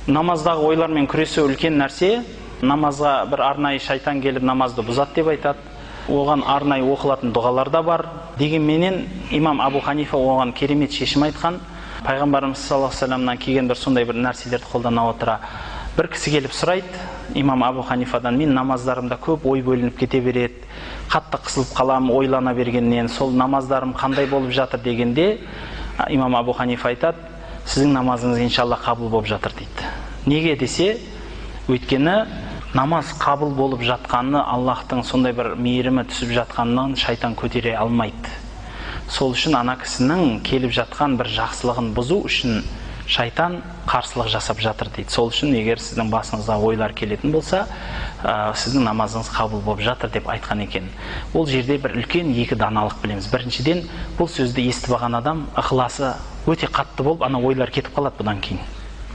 Намаздағы ойлармен күресу үлкен нәрсе. Намазға бір арнайы шайтан келіп намазды бұзады деп айтады. Оған арнайы оқылатын дұғалар да бар. Дегенменен имам Абу Ханифа оған керемет шешім айтқан. Пайғамбарымыз саллаллаху алейхи вассаламнан келген бір сондай бір нәрселерді қолдана отыра бір кісі келіп сұрайды имам Абу Ханифадан: мен намаздарымда көп ой бөлініп кете береді, қатты қысылып қаламын ойлана бергеннен, сол намаздарым қандай болып жатыр дегенде, имам Абу Ханифа айтады: сіздің намазыңыз иншалла қабыл болып жатыр дейді. Неге десе, өйткені намаз қабыл болып жатқаны, Аллахтың сондай бір мейірімі түсіп жатқанынан шайтан көтере алмайды. Сол үшін ана кісінің келіп жатқан бір жақсылығын бұзу үшін шайтан қарсылық жасап жатыр дейді. Сол үшін егер сіздің басыңызға ойлар келетін болса, сіздің намазыңыз қабыл болып жатыр деп айтқан екен. Ол жерде бір үлкен екі даналық білеміз. Біріншіден, бұл сөзді естіп алған адам ықыласы өте қатты болып, ана ойлар кетіп қалады бұдан кейін.